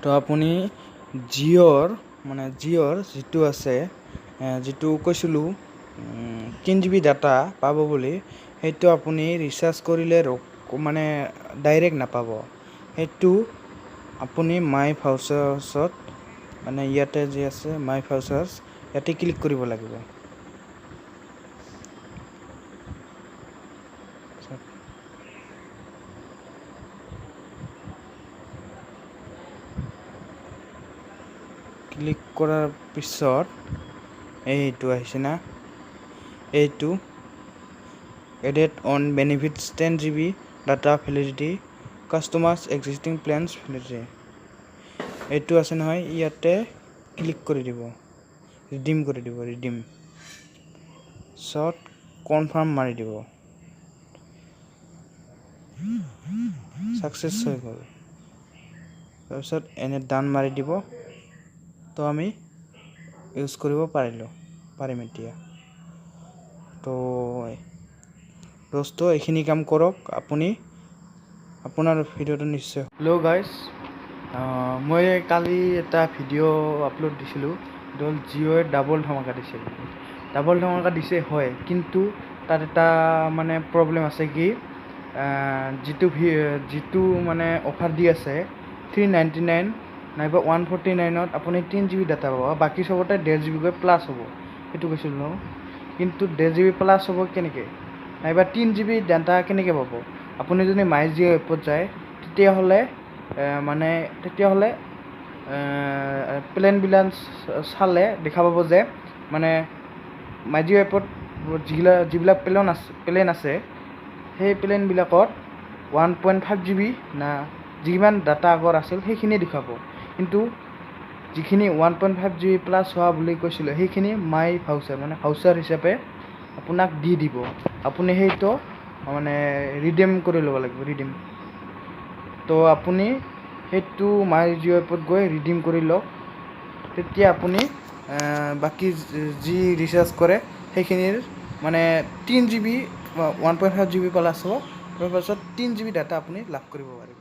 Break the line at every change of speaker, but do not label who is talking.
তো আপুনি জিঅ'ৰ, মানে জিঅ'ৰ যিটো আছে, যিটো কৈছিলোঁ 3 জিবি ডাটা পাব বুলি, সেইটো আপুনি ৰিচাৰ্জ কৰিলে মানে ডাইৰেক্ট নাপাব। সেইটো আপুনি মাই ভাউচাৰ্ছত, মানে ইয়াতে যি আছে মাই ভাউচাৰ্ছ, ইয়াতে ক্লিক কৰিব লাগিব। ক্লিক কৰাৰ পিছত এইটো আহিছে না, এইটো added on benefits 10 GB data validity, customers existing plans validity, এইটো আছে নহয়, ইয়াতে ক্লিক কৰি দিব, ৰিডিম কৰি দিব। ৰিডিম পিছত কনফাৰ্ম মাৰি দিব। ছাকচেছ হৈ গ'ল। তাৰপিছত এনে ডান মাৰি দিব। তো আমি ইউজ কৰিব পাৰিম এতিয়া। তো দোস্ত, এইখিনি কাম কৰক আপুনি, আপোনাৰ ভিডিঅ'টো নিশ্চয়। হেল্ল' গাইজ, মই কালি এটা ভিডিঅ' আপলোড দিছিলোঁ। সেইটো হ'ল জিঅ'য়ে ডাবল ধামাকা দিছে। ডাবল ধামাকা দিছে হয়, কিন্তু তাত এটা মানে প্ৰব্লেম আছে কি, যিটো মানে অফাৰ দি আছে 399 নাইবা 149ত আপুনি 3 জিবি ডাটা পাব, বাকী চবতে 1.5 জিবিকৈ প্লাছ হ'ব, সেইটো কৈছিলোঁ ন। কিন্তু 1.5 জিবি প্লাছ হ'ব কেনেকৈ, নাইবা 3 জিবি ডাটা কেনেকৈ পাব? আপুনি যদি মাই জিঅ' এপত যায়, তেতিয়াহ'লে মানে তেতিয়াহ'লে প্লেনবিলাক চালে দেখা পাব যে মানে মাই জিঅ' এপত যিবিলাক প্লেন আছে, সেই প্লেনবিলাকত 1.5 জিবি না যিমান ডাটা আগৰ আছিল সেইখিনি দেখুৱাব। কিন্তু যিখিনি 1.5 জিবি প্লাছ হোৱা বুলি কৈছিলে, সেইখিনি মাই ভাউচাৰ, মানে ভাউচাৰ হিচাপে আপোনাক দি দিব। আপুনি সেইটো মানে ৰিডিম কৰি ল'ব লাগিব, ৰিডিম। তো আপুনি সেইটো মাই জিঅ' এপত গৈ ৰিডিম কৰি লওক। তেতিয়া আপুনি বাকী যি ৰিচাৰ্জ কৰে সেইখিনিৰ মানে 3 জিবি, 1.5 জিবি প্লাছ হ'ব, তাৰপাছত 3 জিবি ডাটা আপুনি লাভ কৰিব পাৰিব।